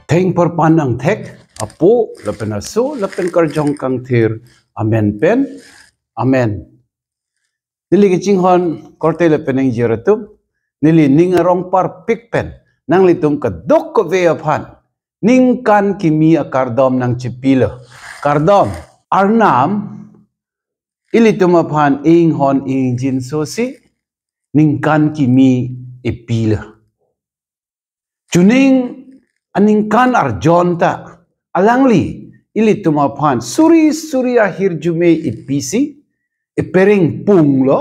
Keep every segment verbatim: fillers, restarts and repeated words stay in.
Thengparpan angthek, Apo, lapen Aso, lapen Karjong Kangthir, amen pen, amen. Neli kachinghon korte lapen ingjir atum, neli ning arong parpik pen, nanglitum kadokave aphan ningkan kimi akardom nangchipilo. Kardom, Arnam ilitum aphan inghon ingjinso si ningkan kimi epilo. Chuning aningkan arjon ta alangli ilitum aphan suri suri ahirjume episi, epereng punglo,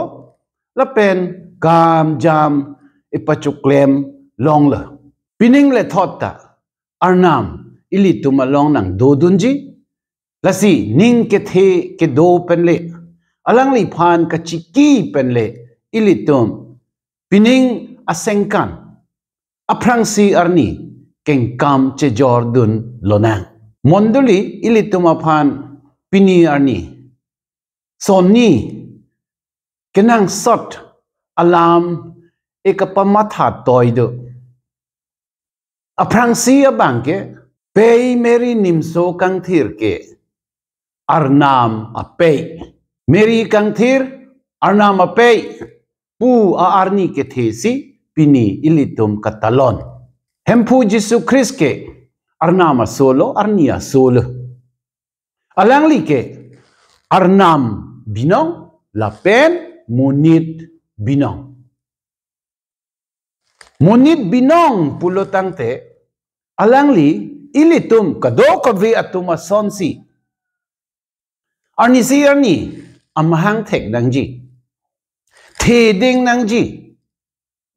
lapen kamjam epachoklem longlo. Pining lethot ta Arnam ilitum along nangdodunji, lasi ning kethe kedo penle, alangliphan kachiki penle, ilitum pining asengkan aphrangsi arni kengkam chejordun lonang. Mondoli ilitum aphan pini arni sonni kenangsot alam ekapamatha toi do. Aphrangsi abang ke, Pei Mary Nimso Kangthir ke Arnam apei. Mary Kangthir Arnam apei pu a-arni kethe si pini ilitum katalon. Hemphu Jisu Christ ke Arnam asolo, arni asolo. Alangli ke Arnam binong lapen monit binong. Monit binong pulo tangte, alangli ilitum kadokave atum asonsi arnisi arni amahang thek nangji, theding nangji,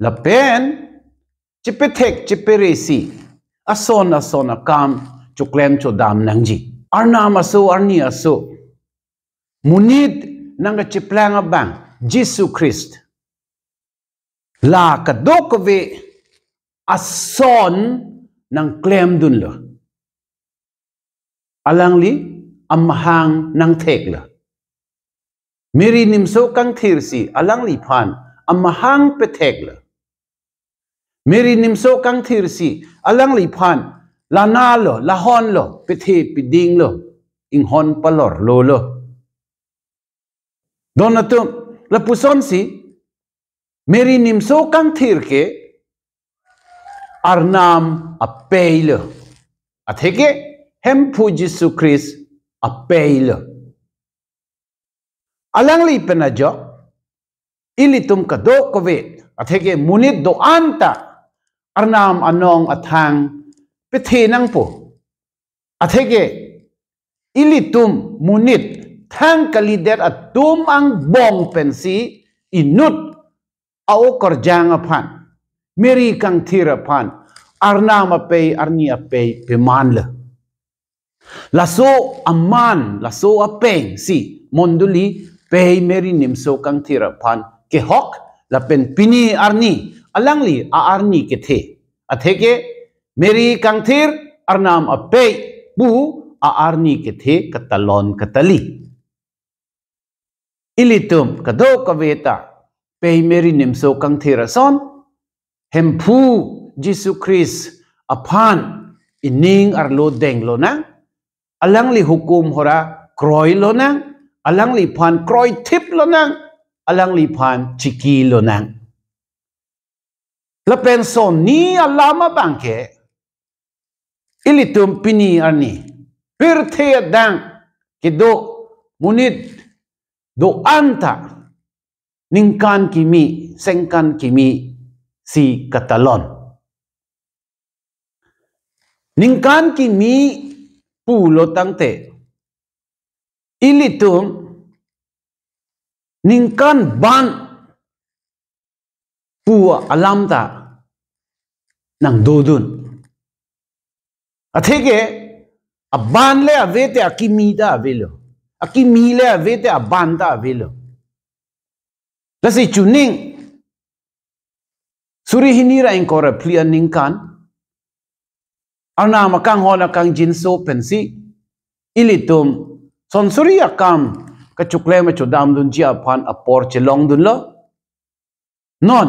lapen chepethek cheperesi ason ason akam choklem chodam nangji. Arnam aso, arni aso, monit nangkacheplang abang Jisu Christ la kadokave ason nangklemdunlo. Alangli amahang nangtheklo. Mary Nimso Kangthir si alangliphan amahang petheklo. Mary Nimso Kangthir si alangliphan lanalo, lahonlo, pethe pedinglo, inghon palorlolo. Don atum, lapusonsi Mary Nimso Kangthir ke Arnam apeilo, atheke Hemphu Jisu Christ apeilo. Alangli pen ajok ilitum kadokave, atheke monit do-an ta Arnam anong athang pethe nangpo. Atheke ilitum monit thang kalidet atum angbong pensi inut a-okarjang aphan, Mary Kangthir aphan, Arnam apei, arni apei pemanlo. Laso aman, laso apeng si mondoli Pei Mary Nimso Kangthir aphan kehok, lapen pini arni alangli a-arni kethe, atheke Mary Kangthir Arnam apei pu a-arni kethe katalon katali. Ilitum kadokave ta Pei Mary Nimso Kangthir ason, Hemphu Jisu Christ aphan ining arlo deng lonang, alangli hukum hora kroi lonang, alangliphan kroithip lonang, alangliphan chiki lonang. Lapen sonni alam abang ke ilitum pini arni pirthe adang kedo monit do-an ta ningkan kimi, sengkan kimi si katalon. Ningkan kimi pulo tangte ilitum ningkan ban pu alam ta nangdodun. Atheke aban le ave te akimi ta avelo. Akimi le ave te aban ta avelo. Lasi chuning suri hini ra ingkoi ra phli aningkan Arnam akanghon akangjinso pensi ilitum sonsuri akam kachoklem kachodamdunji aphan apor chelongdunlo. Non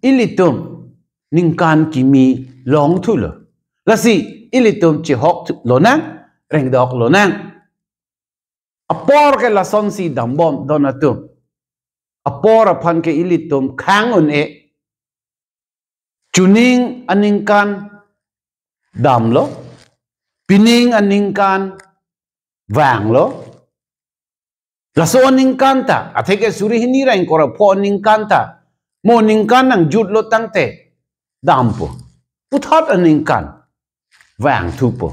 ilitum ningkan kimi longthulo. Lasi ilitum chihok lonang, rengdok lonang. Apor ke lasonsi dambom don atum. Apor aphan ke ilitum khang un-e. Chuning aningkan damlo, pining aningkan vanglo. Laso aningkan ta, atheke suri hini ra ingkoi ra pho aningkan ta, mo ningkan nangjutlo tangte dampo. Puthot aningkan vangthupo.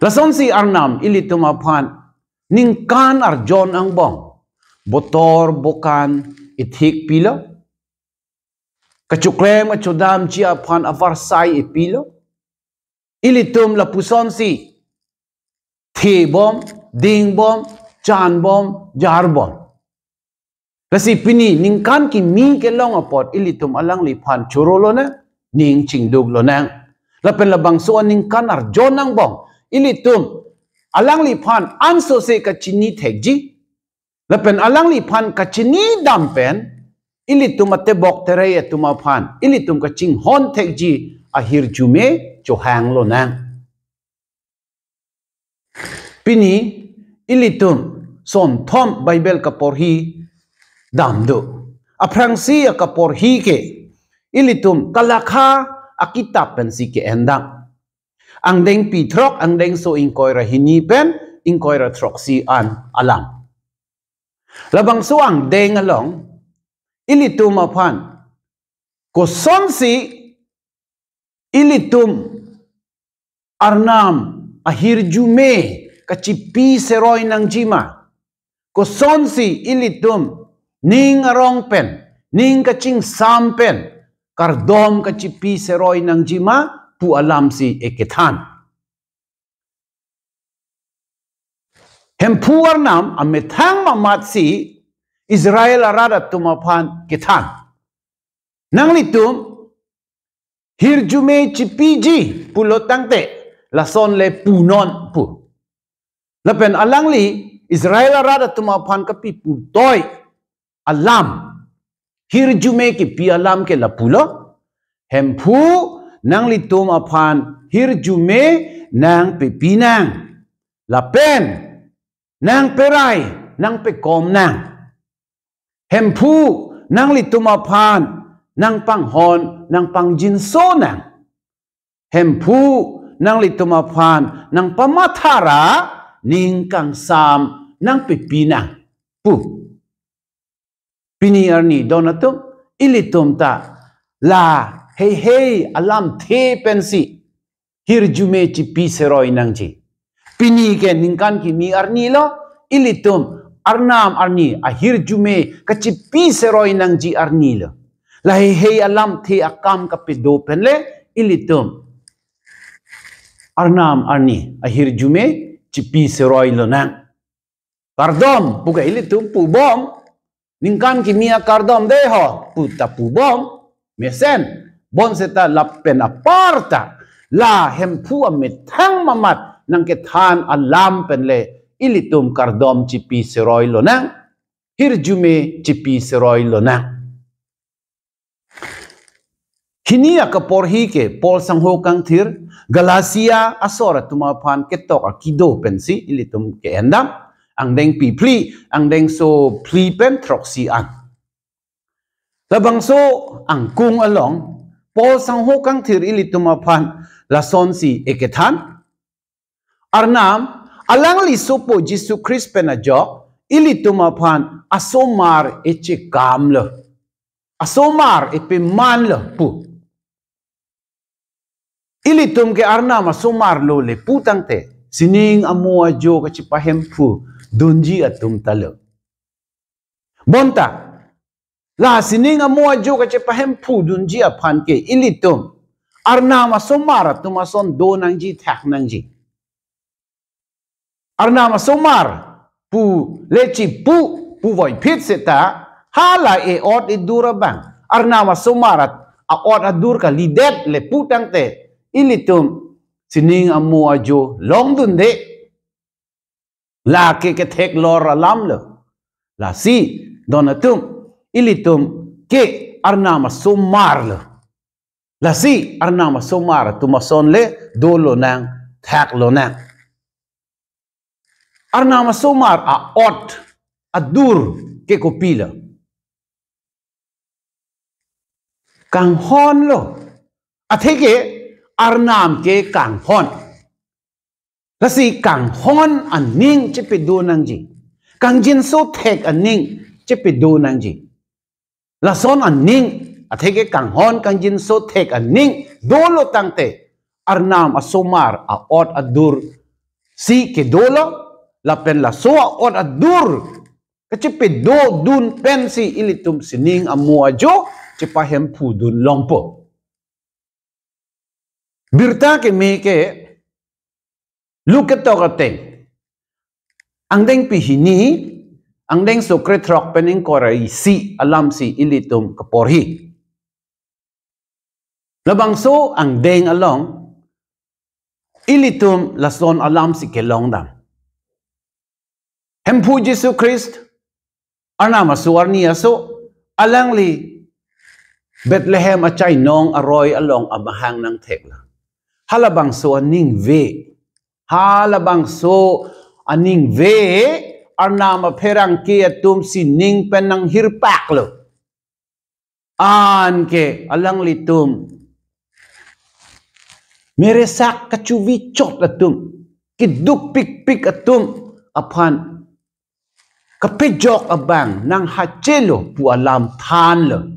Lasonsi Arnam ilitum aphan ningkan arjon angbong botor bokan ithik pilo. Kachoklem kachodamji aphan avarsai ipilo. Ilitum lapusonsi thebom, dingbom, chanbom, jarbom. Lasi pini ningkan kimi kelong apot ilitum alangliphan choro lonang, ning chingduk lonang. Lapen labangso aningkan arjon angbong ilitum alangliphan ansose kachini thekji. Lapen alangliphan kachini dam pen ilitum atebok terei atum aphan ilitum kachinghon thekji ahirjume chohang lonang. Pini ilitum sonthom Bible kaporhi damdo. Aphrangsi akaporhi ke ilitum Kalakha akitap pensi ke-endam. Angdengpi throk, angdengso ingkoi ra hini pen ingkoi ra throksi an alam. Labangso angdeng along ilitum aphan kosonsi ilitum Arnam ahirjume kachipi seroi nangjima, kosonsi ilitum ning arong pen, ning kachingsam pen kardom kachipi seroi nangjima pu alamsi ekethan. Hemphu Arnam amethang mamatsi Israel arat atum aphan kethan. Nanglitum hirjume chipiji pulo tangte lason le punon pu. Lapen alangli Israel arat atum aphan kapipu toi alam, hirjume kipi alam ke lapulo. Hemphu, nanglitum aphan hirjume nangpipi nang. Lapen nangperai, nangpekom nang. Hemphu, nanglitum aphan nangpanghon, nangpangjinso nang. Hemphu, nanglitum aphan nangpamatha ra ning kangsam nangpipi nang pu. Pini arni don atum, ilitum ta la heihei alamthe pensi hirjume chipi seroi nangji. Pini ke ningkan kimi arni lo, ilitum Arnam arni ahirjume kachipi seroi nangji arni lo. La heihei alamthe akam kapedo pen le ilitum Arnam arni ahirjume chipi seroi lonang. Kardom pu ke ilitum pubom, ningkan kimi akardom dei ho pu ta pubom, mesen, bonseta lapen aparta la Hemphu amethang mamat nangkethan alam pen le ilitum kardom chipi seroi lonang, hirjume chipi seroi lonang. Hini akaporhi ke Paul sangho kangthir Galatia asor atum aphan ketok akido pensi ilitum ke-endam, angdengpi phli, angdengso phli pen throksi an. Labangso angkung along Paul sangho kangthir ilitum aphan lasonsi ekethan. Arnam, alangli sopo Jisu Christ pen ajok, ilitum aphan asomar echekam lo. Asomar epeman lo pu. Ilitum ke Arnam asomar lo le pu tangte, sining amo ajo kachepahemphu dunji atum ta lo. Bonta, la sining amo ajo kachepahemphu dunji aphan ke ilitum Arnam asomar atum ason do nangji, thak nangji. Arnam asomar pu le chipu puvoiphit seta, hala e-ot edur abang Arnam asomar at a-ot adur kalidet le pu tangte, ilitum sining amo ajo longdunde. Lake ketheklor alam lo. Lasi don atum, ilitum ke Arnam asomar lo. Lasi Arnam asomar atum ason le dolonang, thaklonang. Arnam asomar a-ot adur ke kopilo? Kanghon lo. Atheke Arnam ke kanghon. Lasi kanghon aning chepedonangji. Kangjinso thek aning chepedonangji. Lason aning, atheke kanghon kangjinso thek aning dolo tangte, Arnam asomar a-ot adur si kedolo, lapen laso a-ot adur kachepedodun pensi ilitum sining amo ajo chepahemphu dunlongpo. Birta keme ke Luke ketok ateng, angdengpi hini, angdengso krethrok pen ingkoi ra isi alamsi ilitum kaporhi. Labangso angdeng along ilitum lason alamsi kelongdam. Hemphu Jisu Christ, Arnam aso arni aso, alangli Bethlehem achainong aroi along amahang nangtheklo. Halabangso aningve, halabangso aningve, Arnam apherangke atum sining pen nanghirpaklo. Anke alanglitum meresak kachuvichot atum, keduk pikpik atum aphan kapejok abang nanghachelo pu alam thanlo.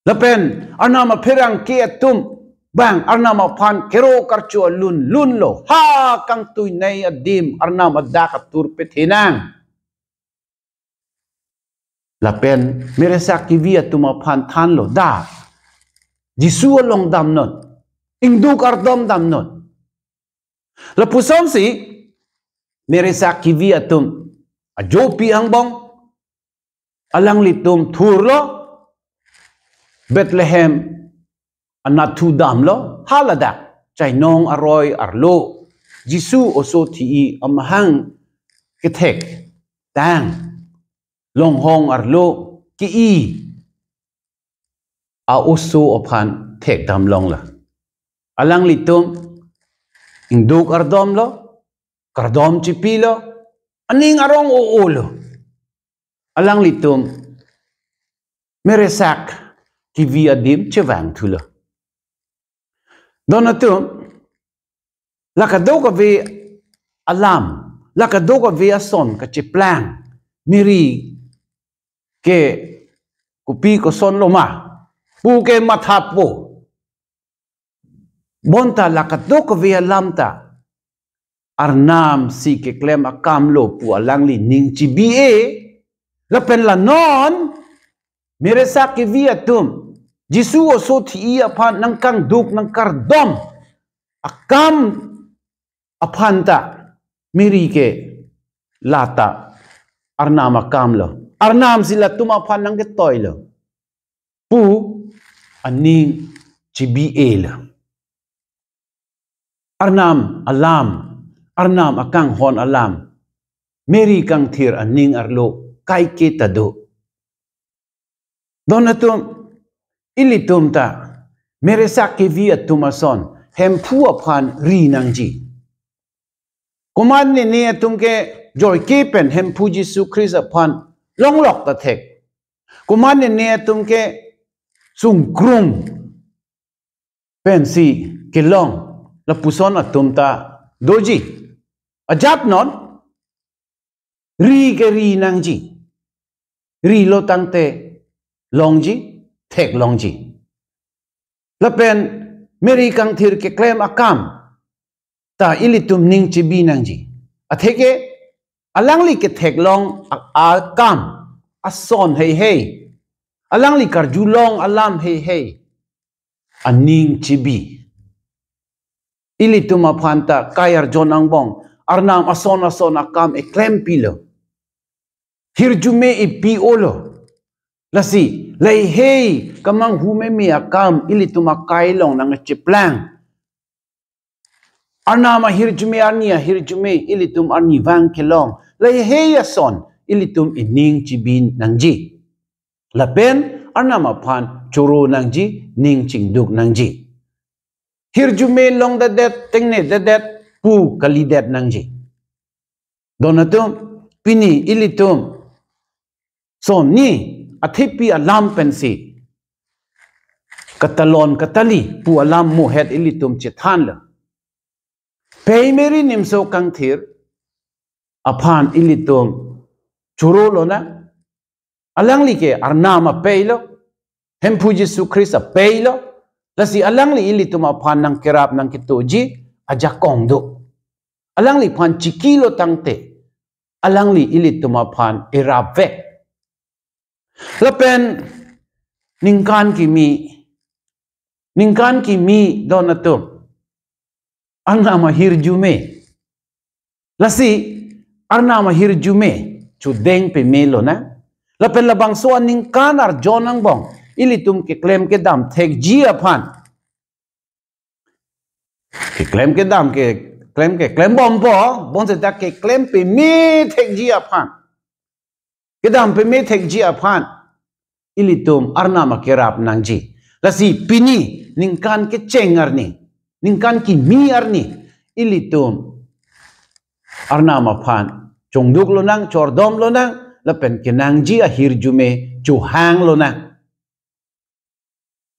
Lapen Arnam apherangke atum bang Arnam aphan kero karcho alun lunlo. Ha kangtuinei adim Arnam adak atur pethenang. Lapen meresak kevi atum aphan thanlo, da, Jisu along damnon, ingduk ardom damnon. Lapusonsi meresak kevi atum ajopi angbong alanglitum thurlo, Bethlehem anatthu damlo, haladak chainong aroi arlo Jisu oso thi-i amahang kethektang longhong arlo ke-i a-oso aphan thekdamlonglo. Alanglitum ingduk ardomlo, kardom chipilo, aning arong o-olo. Alanglitum meresak kevi adim chevangthulo. Don atum, la kadokave alam, la kadokave ason kacheplang, miri ke kopi koson loma pu ke mathapo. Bonta la kadokave alam ta Arnam si keklem akamlo pu alangli ning chibi-e. Lapen la non meresak kevi atum Jisu oso thi-i aphan nangkangduk nangkardom akam aphan ta miri ke lata Arnam akamlo, Arnam si latum aphan nangketoilo pu aning chibi-elo. Arnam alam, Arnam akanghon alam, miri kangthir aning arlo kaike ta do. Don atum, ilitum ta meresak kevi atum ason Hemphu aphan ri nangji. Komatne ne atum ke joike pen Hemphu Jisu Christ aphan longlok ta thek. Komatne ne atum ke sungkrum pensi kelong lapuson atum ta doji. Ajat non ri ke ri nangji. Rilo tangte longji, theklongji. Lapen miri kangthir keklem akam ta ilitum ning chibi nangji. Atheke alangli ketheklong a-, akam ason heihei, alangli karjulong alam heihei aning chibi. Ilitum aphan ta kai arjon angbong Arnam ason ason akam eklempilo. Hirjume epi-olo. Lasi, lahei kamanghu meme akam ilitum akai along nangcheplang. Arnam ahirjume arni ahirjume ilitum arnivang kelong. Lahei ason ilitum ining chibi nangji. Lapen Arnam aphan choro nangji, ning chingduk nangji. Hirjume longdedet, tengnededet pu kalidet nangji. Don atum, pini ilitum sonni athepi alam pensi katalon katali pu alam muhet ilitum chethanlo. Pei Mary Nimso Kangthir aphan ilitum choro lonang. Alangli ke Arnam apei lo, Hemphu Jisu Christ apei lo. Lasi alangli ilitum aphan nangkerap nangketoji ajakong do. Alangliphan chikilo tangte, alangli ilitum aphan erap vek. Lapen ningkan kimi, ningkan kimi don atum, Arnam ahirjume. Lasi Arnam ahirjume chodeng peme lonang. Lapen labangso aningkan arjon angbong ilitum keklem kedam thekji aphan, keklem kedam ke, klem ke klembompo, bonseta keklem peme thekji aphan, kedam peme thekji aphan ilitum Arnam akerap nangji. Lasi pini ningkan kecheng arni, ningkan kimi arni, ilitum Arnam aphan chongduk lonang, chordom lonang, lapen kenangji ahirjume chohang lonang.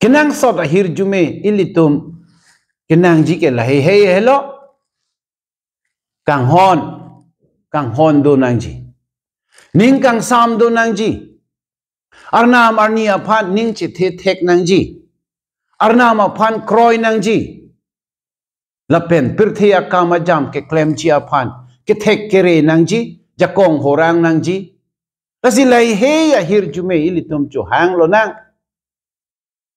Kenangsot ahirjume ilitum kenangji ke lahei hei helo. Kanghon, kanghon do nangji. Ning kangsam do nangji. Arnam arni aphan ning chethe thek nangji. Arnam aphan kroi nangji. Lapen pirthe akam ajam keklemji aphan kethek kere nangji, jakong horang nangji. Lasi lahei ahirjume ilitum chohang lonang.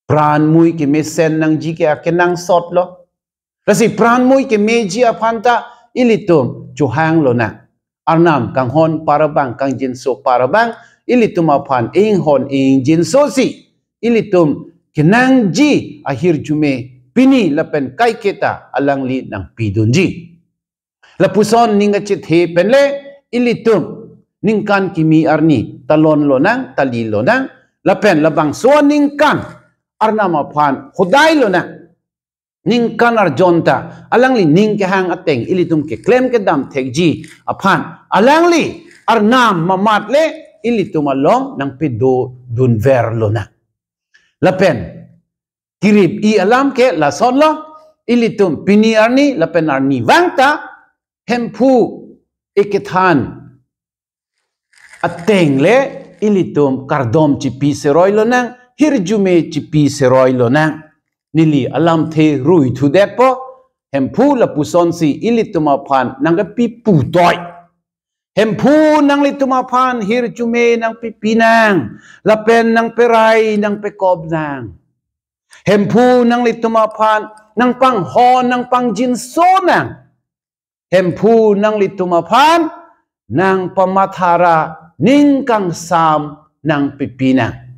Pran mui kemesen nangji ke akenangsot lo. Lasi pran mui kemeji aphan ta ilitum chohang lonang. Arnam kanghon par abang, kangjinso par abang, ilitum aphan inghon ingjinsosi ilitum kenangji ahirjume pini lapen kaiketa alangli nangpidunji. Lapuson ning kachethe penle ilitum ningkan kimi arni talon lonang, tali lonang, lapen labangso aningkan Arnam aphan hodai lonang. Ningkan arjon ta alangli ning kehang ateng ilitum keklem kedam thekji aphan alangli Arnam mamat le ilitum along nangpidodunver lonang. Lapen kirip-i alam ke lasonlo, ilitum pini arni lapen arnivang ta Hemphu ikethan ateng le ilitum kardom chipi seroi lonang, hirjume chipi seroi lonang. Neli alamthe ruithudetpo, Hemphu lapusonsi ilitum aphan nangkepi putoi. Hemphu nanglitum aphan hirjume nangpipi nang, lapen nangperai nangpekop nang. Hemphu nanglitum aphan nangpanghon nangpangjinso nang. Hemphu nanglitum aphan nangpamathara ning kangsam nangpipi nang.